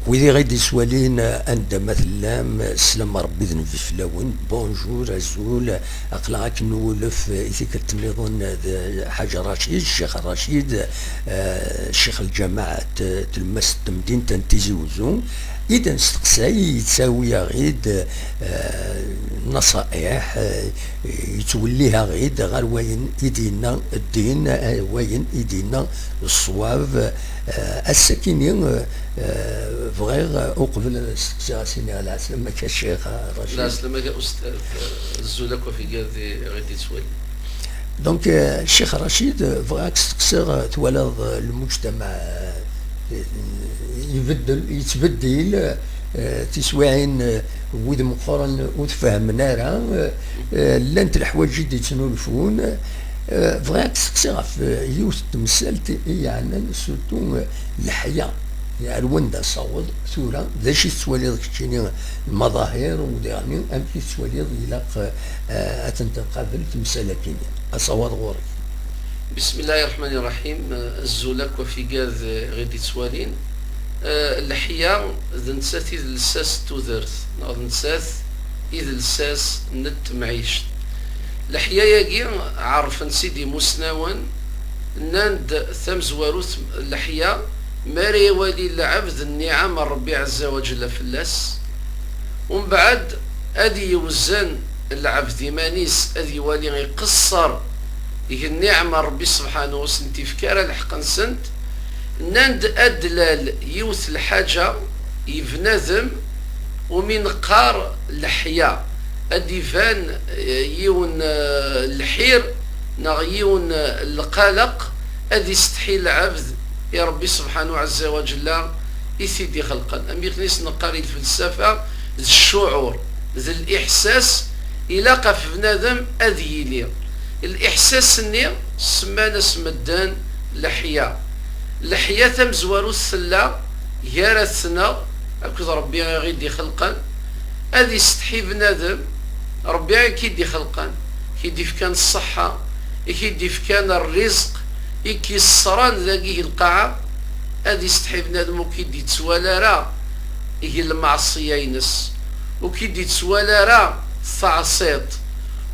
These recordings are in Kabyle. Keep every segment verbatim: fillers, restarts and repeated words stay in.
Wid i ɣ-d-ittwalin, anda ma tellam, sslam n Ṛebbi d nnbi fell-awen. Bonjour, azul, aql-aɣ akken nwulef i tikkelt nniḍen d Ḥaǧ Racid, Ccix Racid, eh, ccix lǧamaɛ, tlemmast n temdint n Tizi Uzzu, i d-nesteqsay, yettawi-aɣ-id, eh, naṣa'iḥ, eh, yettwellih-aɣ-id ɣer wayen i d-yenna ddin, eh, wayen i d-yenna ṣṣwab. Eh, ass-akini, eh, bɣiɣ, eh, uqbel ad steqsiɣ, ad s-iniɣ lɛeslama-k a Ccix Racid. Lɛeslama-k a Ustad, eh, azul akk ɣef igad i ɣ-d-ittwalin. Donc, eh, Ccix Racid, eh, bɣiɣ ad k-steqsiɣ, eh, twalaḍ, eh, lmujtamaɛ, eh, ibeddel, yettbeddil, eh, tiswiɛin, eh, wid meqqren ur tfehhmen ara, eh, eh, llant leḥwayeǧ i d-ittnulfun. Eh, bɣiɣ ad k-steqsiɣ ɣef, eh, yiwet n temsalt i yeɛnan surtout, eh, leḥya. Ar wanda asaweḍ tura, d acu i tettwaliḍ keččini lmaḍahir, u diɣen amek i tettwaliḍ ilaq, eh, ad tent-nqabel temsal-akini? Asawaḍ ɣur-k. Bismillahi Ṛṛeḥmani Ṛṛeḥim. Azul akk ɣef igad, eh, ɣ-d-ittwalin. Eh, leḥya d nettat i d lsas n tudert, neɣ d nettat i d lsas n temɛict. Leḥya-agi, ɛerfen-tt-id imusnawen, nnan-d tamezwarut n leḥya, mi ara iwali lɛebd nniɛam n Ṛebbi ɛezza wa ǧella fell-as, umbeɛd ad yewzen lɛebd iman-is, ad iwali iqeṣṣer g nniɛam n Ṛebbi sebḥanu ur sent-ifki ara lḥeqq-nsent. Nnan-d ad d-lal yiwet lḥaǧa i bnadem umi neqqar leḥya, ad d-iban, eh, yiwen, eh, lḥir neɣ yiwen, eh, lqaleq, ad isetḥi lɛebd i Ṛebbi sebḥanu ɛezza wa ǧella i t-id-ixelqen. Am akken i s-neqqar i lfelsafa d ccuɛur, d liḥsas, ilaq ɣef bnadem ad yili. Liḥsas-nni semman-as medden leḥya. Leḥya tamezwarut tella gar-atneɣ akked Ṛebbi i ɣ-id-ixelqen. Ad isetḥi bnadem, Ṛebbi i k-id-ixelqen, i k-id-ifkan ṣṣeḥḥa, i k-id-ifkan rrizq, i k-iṣṣran dagi i lqaɛa. Ad isetḥi bnadem ur k-id-ittwali ara g lmeɛṣiyya-ines, ur k-id-ittwali ara teɛṣiḍ,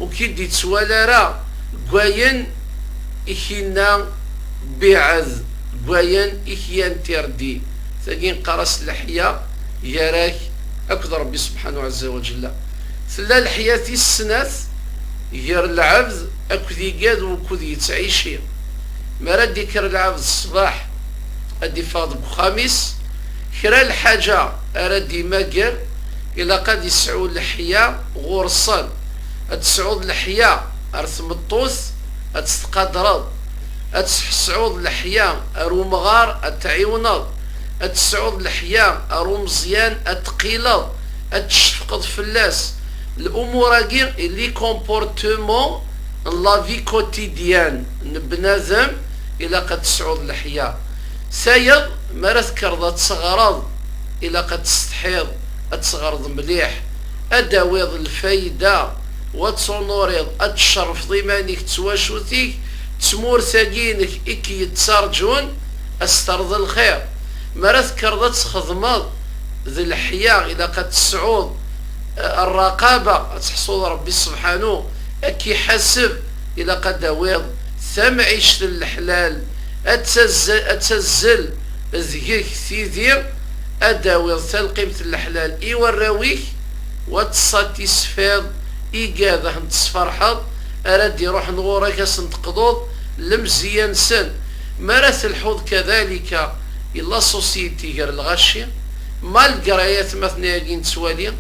ur k-id-ittwali ara deg wayen i k-inna biɛed, deg wayen i k-interdit. Tagi neqqar-as leḥya gar-ak akked Ṛebbi sebḥanu ɛezza wa ǧella. Tella leḥya tis snat gar lɛebd akked igad wukud yettɛici. Mi ara d-ikker lɛebd ṣṣbeḥ, ad d-iffeɣ deg uxxam-is, kra lḥaǧa ara d-imager, ilaq ad isɛu leḥya ɣur-sen. Ad tesɛuḍ leḥya ar tmeṭṭut, ad tt-tqadreḍ. Ad tesɛuḍ leḥya ar umɣar, ad t-tɛiwneḍ. Ad tesɛuḍ leḥya ar umeẓyan, ad t-tqileḍ, ad tcefqeḍ fell-as. Lumuṛ-agi, les comportements n la vie quotidienne n bnadem, ilaq ad tesɛuḍ leḥya. Tayeḍ, mi ara tekkreḍ ad teɣreḍ, ilaq ad tsetḥiḍ, ad teɣreḍ mliḥ, ad d-tawiḍ lfayda, u ad tunuriḍ, ad tcerrfeḍ iman-ik d twacult-ik, d tmurt-agi-inek i k-yettarǧun, ad s-terreḍ lxir. Mi ara tekkreḍ ad txedmeḍ d leḥya, ilaq ad tesɛuḍ, eh, rraqaba, ad teḥṣuḍ Ṛebbi sebḥanu, ad k-iḥaseb, ilaq ad d-tawiḍ tamɛict n leḥlal, ad tazz-, ad tazzel deg-k tidi, ad d-tawiḍ talqimt n leḥlal i warraw-ik, u ad tessatisfiḍ igad, ad ten-tesferḥeḍ, ara d-iruḥen ɣur-k ad sen-teqḍuḍ lemzeyya-nsen. Mi ara telḥuḍ kadalika i la société gar lɣaci, malgré atmaten-agi nettwali,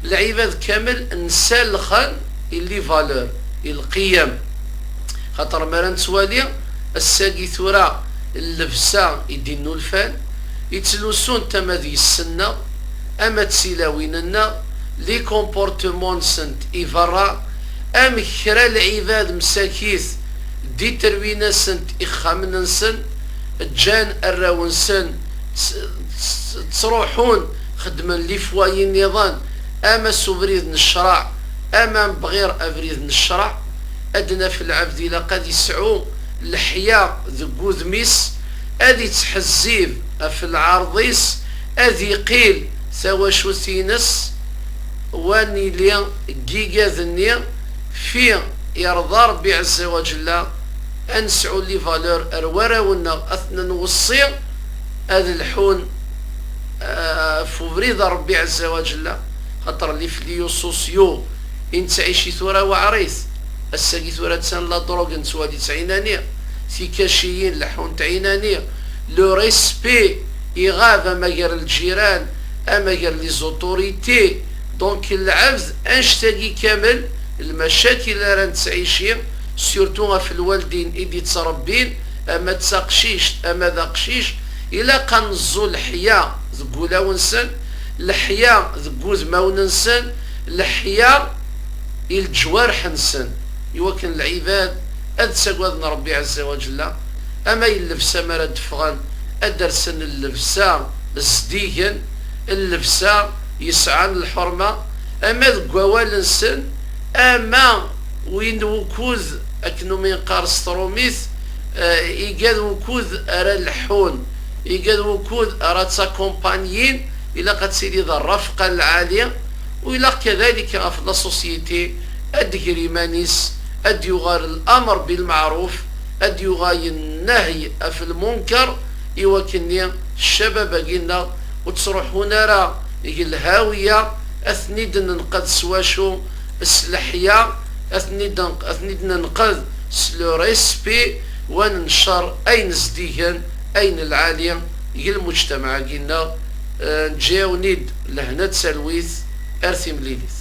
lɛibad kamel nsalxen i les valeurs, i lqiyam. Xaṭer mi ara nettwali ass-agi tura llebsa i d-innulfan, ittlusunt ama d yessi-nneɣ, ama d tilawin-nneɣ, les comportements-nsent i berra, amek kra lɛibad msakit détruin-asent ixxamen-nsen, ǧǧan arraw-nsen tt-, tt-, ttruḥun xeddmen les foyers nniḍen, ama s ubrid n ccreɛ, ama bɣir abrid n ccreɛ. Ad naf lɛebd ilaq ad isɛu leḥya deg wudem-is, ad ittḥezzib ɣef lɛerḍ-is, ad iqil tawacult-ines, wa nili deg igad-nni, fi irḍa Ṛebbi Ɛezza wa Ǧella, ad nesɛu les valeurs ar warraw-nneɣ, ad ten-nweṣṣi ad lḥun, ah, f ubrid n Ṛebbi Ɛezza wa Ǧella, xaṭer les liens sociaux i nettɛici tura weɛrit, ass-agi tura attan la drogue nettwali-tt ɛinani, tikaciyin leḥḥunt ɛinani, le respect iɣab ama gar lǧiran, ama gar les autorités. Donc lɛebd annect-agi kamel, lmacakil ara nettɛici, surtout ɣef lwaldin i d-ittrebbin, ama d taqcict ama d aqcic, ilaq ad neẓẓu leḥya deg wulawen-nsen, leḥya deg wudmawen-nsen, leḥya i leǧwareḥ-nsen, iwakken lɛibad ad ttagaden Ṛebbi Ɛezza wa Ǧella, ama i llebsa mi ara d-ffɣen, ad d-rsen llebsa zdigen, llebsa yesɛan lḥurma, ama deg wawal-nsen, ama win wukud, akken umi neqqar s tṛumit, eh, igad wukud ara leḥḥun, igad wukud ara ttakumpanyin, ilaq ad tili d rrafqa lɛali, u ilaq kadalik ɣef la société ad d-ger iman-is, ad d-yuɣal l'amr bil meɛruf, ad d-yuɣal nnahy ɣef lmunker, iwakken-nni ccabab-agi-nneɣ ur ttruḥun ara deg lhawiya, ad ten-id-nenqed s wacu? S leḥya, ad ten-id-, ad ten-id-nenqed s le respect, wa nencer ayen zdigen, ayen lɛali deg lmujtamaɛ-agi-nneɣ. Eh, neǧǧa-yawen-id lehna d talwit, ar timlilit.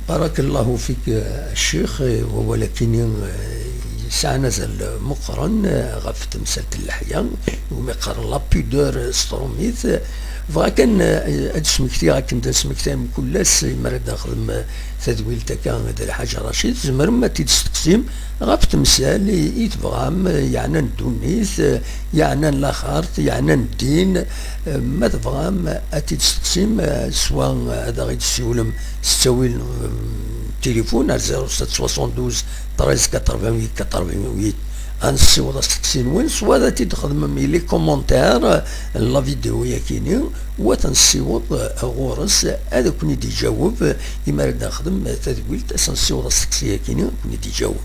Barakallahu fik, eh, a ccix, eh, wawal-akini, eh, yesɛan azal meqqren, eh, ɣef temsalt n leḥya, umi qqaren la pudeur s tṛumit. Bɣiɣ kan, eh, ad d-smektiɣ akken d asmekti mkul ass, imi ara d-nexdem, eh, tadwilt akka d Lḥaǧ Racid, tzemrem ad t-id-testeqsim ɣef temsal i, i tebɣam, eh, yeɛnan ddunit, eh, yeɛnan laxert, yeɛnan ddin, eh, ma tebɣam ad t-id-testeqsim, eh, swa, eh, ad aɣ-id-tessiwlem s ttawil n, mm, tilifun ar zéro sept soixante-douze treize quatre-vingt-huit quatre-vingt-huit. Ad nessiweḍ asteqsi-nwen, swa ad t-id-txedmem i les commentaires n la vidéo-yakini, wa ad t-nessiweḍ ɣur-s ad ken-id-iǧaweb, imi ara d-nexdem tadwilt, ad s-nessiweḍ asteqsi-yakini ad ken-id-iǧaweb.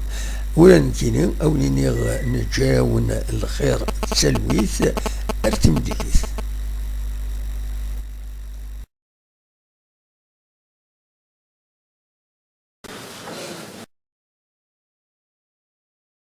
Ula d nekkini, a wen-iniɣ neǧǧa-yawen lxir d talwit, ar timlilit.